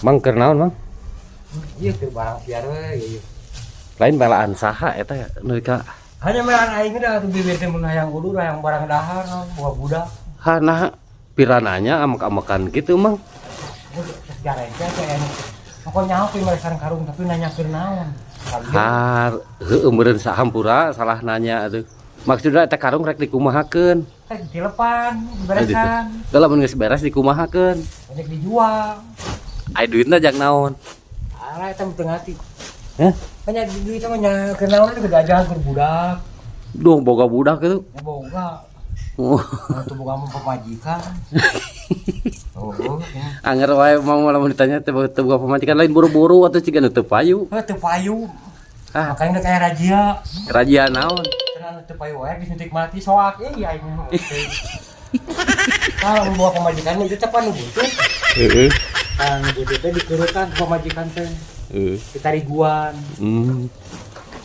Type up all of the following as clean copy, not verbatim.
Mang, keur naon, Mang? Iya, keur barang siar we ieu. Lain belaan saha eta nu ka? Hanya melaan aing dah tuh bibir teh mun hayang udur, hayang barang dahar naon boga budak. Ha, nah pirananya amek-amekan gitu, Mang. Sejarah teh aya nu pokoknya nyaho kuy malesan karung tapi nanya keur naon. Kalian Har, heueuh, meureun sahampura salah nanya atuh. Maksudna eta karung rek dikumahakeun? Teh dilepan, beresan. Da lamun geus beres dikumahakeun? Banyak dijual. Ai duitna jang naon? Alah, eta teu ngarti. Hah? Banyak duit mah nya keur naon ge jajan keur budak. Duh, boga budak gitu. Ya boga. Oh. Nah, tuh boga mah pamajikan. Oh, ya. Anger wae mau lamun ditanya teh teu boga pamajikan, lain buru-buru atuh ciga nu teu payu. Heuh, teu payu. Ah. Makanya udah kayak razia. Razia naon? Cenah nu teu payu wae disuntik mati soak eh aing mah. Kalau bawa pamajikan itu teh pan nu butuh. Heeh. Kan nu butuh teh dikeureutan ku pamajikan teh. Heeh. Ditariguan.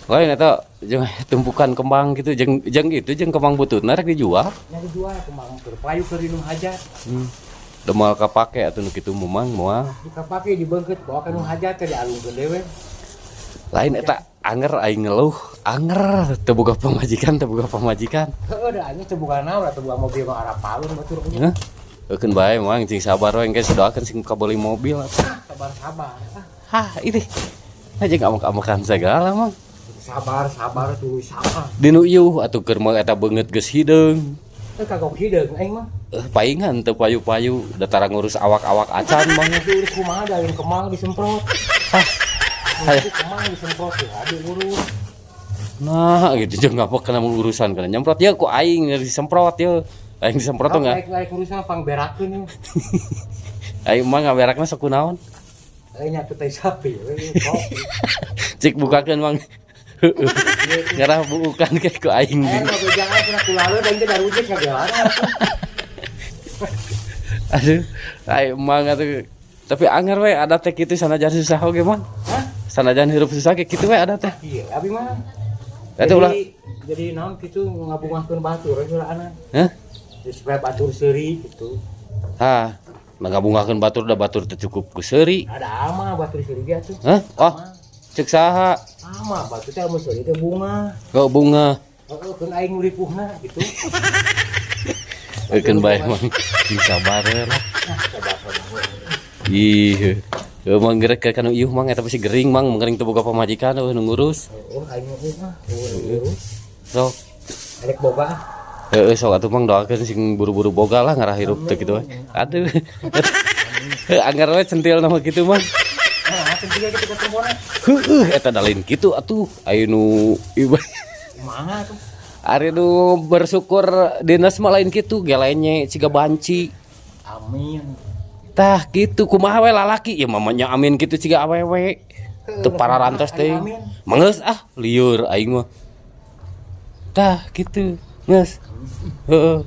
Lain eta jeung tumpukan kembang gitu, jeung jeung itu jeung kembang bututna rek dijual. Nya dijual kembang keur payu keur nu hajat. Da moal kapake atuh nu kitu mah, Mang, moal. Dikapake dibeungkeut bawa ka nu hajat teh dialungkeun deui we. Lain eta anger aing ngeluh, anger teu boga pamajikan, teu boga pamajikan. Heueuh, da aing teu boga naon, teu boga mobil mah arapalun batur. Hah? Eukeun bae, Mang, cing sabar we, engke doakeun sing kabeuli mobil atuh. Sabar-sabar. Ah, Hah, ini. Aja ngamek-amekan segala, Mang. Sabar, sabar tuh sabar. Dinu ieu atuh keur mah eta beungeut geus hideung. Teu kagok hideung aing mah. Eh, paingan teu payu-payu, da tara ngurus awak-awak acan, Mang. Diurus kumaha, da aing kemang disemprot. Ah, Itu kemang disemprot ya diurus. Nah, gitu jeung ngapa kena urusan kena nyemprot ya ku aing disemprot ya. Aing disemprot tuh enggak? Aing aing urusan pang berakeun ya. Aing mah ngaberakna sok kunaon? Aing nyatu teh sapi we kopi. Cik bukakeun, Mang. Ngarah bukan kayak ku aing. Eh, ngabejaan cenah kulalu da teh darujek sagalana. Aduh, aing mah atuh. Tapi anger we ada teh kitu sanajan susah oge, Mang. Hah? Sanajan hirup susah kayak kitu we ada teh. Iya, abi mah. Eta ulah. Jadi naon kitu ngabungahkeun batur we heulaana. Hah? Jadi supaya batur seuri gitu. Hah, ngabungahkeun batur da batur teu cukup ku seuri. Ada ama batur seuri ge atuh. Hah? Oh, cek saha? Ama batur teh anu seuri teh bunga. Kok bunga? Heeh, keun aing nu ripuhna gitu. Eukeun bae, Mang. Cing sabar we lah. Nah, sabar sabar. Ih. Heuh, Mang, gerek ka kanu iuh, Mang, eta pasti gering, Mang, gering teu boga pamajikan eueuh nu ngurus. Oh, aing mah eueuh ngurus. Sok. Arek boga. Heeh, sok atuh, Mang, doakeun sing buru-buru boga lah, ngarah hirup teh kitu we. Aduh. Heuh, anggar we centil nama kitu, Mang. Nah, teu juga kitu ketembona. Heueuh, eta da lain kitu atuh. Aya nu ieu Kumaha tuh? Ari nu bersyukur dinas mah lain kitu, gelenye ciga banci. Amin. Tah kitu kumaha we lalaki ya mamanya amin kitu ciga awewe. Teu pararantos teh. Amin. Mangeus ah, lieur aing mah. Tah kitu, geus. Heeh.